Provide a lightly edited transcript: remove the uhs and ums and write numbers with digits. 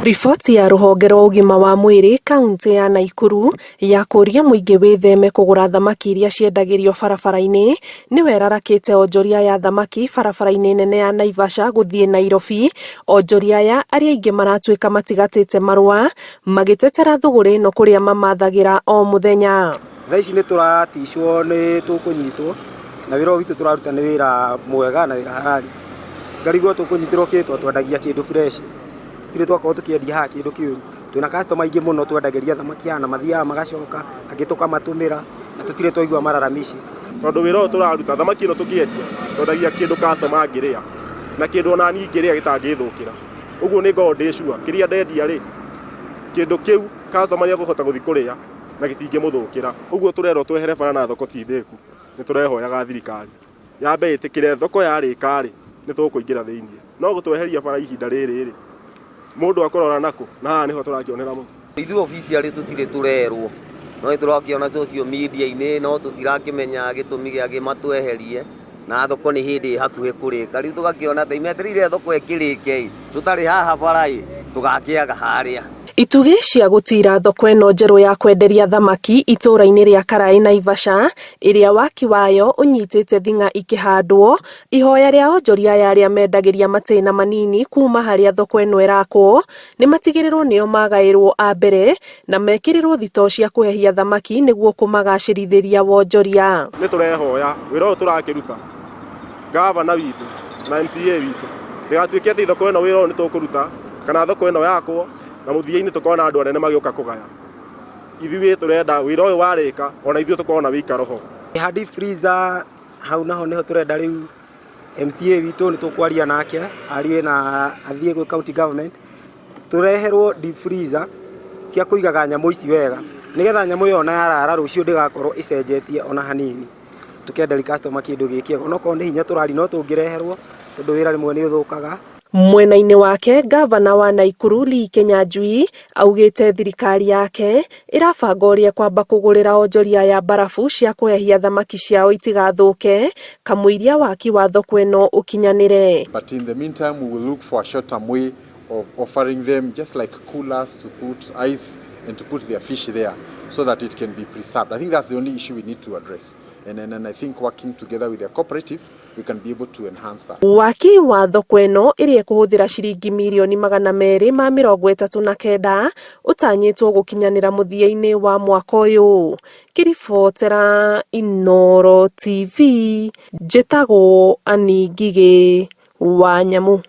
Riboti ya rũhonge rwa ũgima wa mwĩrĩ kauntĩ ya Naikuru ya kũũria mũingĩ wĩtheme kũgũra thamaki iria ciendagĩrio barabara-inĩ nĩwe ĩrarakĩte onjoria ya thamaki barabara-inĩ nene ya Naivasha gũthiĩ Nairobi. Onjoria aya arĩa aingĩ maratuĩka matigatĩte marũa magĩtetera thũgũrĩ ĩno kũrĩa mamathagĩra o mũthenya. Thaa ici nĩ tũraticwo nĩ tũkũnyitwo na wĩra ũyũ witũ tũraruta nĩ wĩra mwega na wĩra harari. Ngarigwo tũkũnyitĩrwo kĩ tondũ twendagia kĩndũ fresh. Tũtirĩ twakorwo tũkĩendia haha kĩndũ kĩũru. Twĩna customer aingĩ mũno twendagĩria thamaki haha na mathiaga magacoka, angĩ tũkamatũmĩra na tũtirĩ twaigua malalamishi. Tondũ wĩra ũyũ tũraruta, thamaki ĩno tũkĩendia, twendagia kĩndũ customer angĩrĩa na kĩndũ ona niĩ ingĩrĩa gĩtangĩthũkĩra. Ũguo nĩ ngoragwo ndĩ sure kĩrĩa ndendia rĩ, kĩndũ kĩu customer nĩ ekũhota gũthiĩ kũrĩa na gĩtingĩmũthũkĩra. Ũguo tũrerwo twehere bara na thoko ti thĩku, nĩ tũrehoyaga thirikari yambe ĩtĩkĩre thoko yarĩka rĩ, nĩ tũkũingĩra thĩinĩ. No gũtweheria bara ihinda rĩrĩ rĩ, mũndũ akũrora nakũ? Na haha nĩho tũrakĩonera mũtu. Ithuĩ officially tũtirĩ tũrerwo, no nĩ tũrakĩona social media-inĩ no tũtirakĩmenya gĩtũmi gĩa matweherie na thoko nĩ hĩndĩ ĩ hakuhĩ kũrĩka. Rĩu tũgakĩona ta metereire thoko ĩkĩrĩke ĩ, tũtarĩ haha bara ĩ, tũgakĩaga harĩa. Itugĩ cia gũtira thoko ĩno njerũ ya kwenderia thamaki itũũra-inĩ rĩa Karaĩ Naivasha ĩrĩa waki wayo ũnyitĩte thing'a ikĩhandwo, ihoya rĩa onjoria aya arĩa mendagĩria matĩna manini kuma harĩa thoko ĩno ĩrakwo nĩ matigĩrĩrwo nĩo magaĩrwo a mbere na mekĩrĩrwo thitoo cia kũhehia thamaki nĩguo kũmagacĩrithĩria wonjoria. Nĩ tũrehoya wĩra ũyũ tũrakĩruta gavana witũ na MCA witũ ndĩgatuĩke atĩ thoko ĩno wĩra ũyũ nĩ tũkũruta kana thoko ĩno yakwo na mũthia-inĩ tũkona andũ anene magĩũka kũgaya. Ithuĩ tũrenda wĩra ũyũ warĩka ona ithuĩ tũkorwo na wĩikaro ho. Ha deep freezer hau naho nĩho tũrenda rĩu MCA witũ nĩ tũkwaria nake arie na athiĩ gwĩ county government tũreherwo deep freezer cia kũigaga nyamũ ici wega nĩgetha nyamũ ĩyo ona yarara rũciũ ndĩgakorwo ĩcenjetie ona hanini. Tũkenderia customer kĩndũ gĩ kĩega onokorwo nĩ hinya tũraria no tũngĩreherwo tondũ wĩra rĩmwe nĩ ũthũkaga. Mwena-inĩ wake ngavana wa Naikuru Lee Kinyanjui augĩte thirikari yake ĩrabanga ũrĩa ĩkwamba kũgũrĩra onjoria aya mbarabu cia kũhehia thamaki ciao itigathũke kamũiria waki wa thoko ĩno ũkinyanĩre. But in the meantime, we will look for a short-term way of offering them just like coolers to put ice and to put their fish there so that it can be preserved. I think that's the only issue we need to address. And I think working together with the cooperative, we can be able to enhance that. Waki wa thoko ĩno ĩrĩa ĩkũhũthĩra ciringi mirioni 239 ũtanyĩtwo gũkinyanĩra mũthia-inĩ wa mwaka ũyũ. Ngĩribotera Inooro TV, njĩtagwo Annie Ngigĩ wa Nyamu.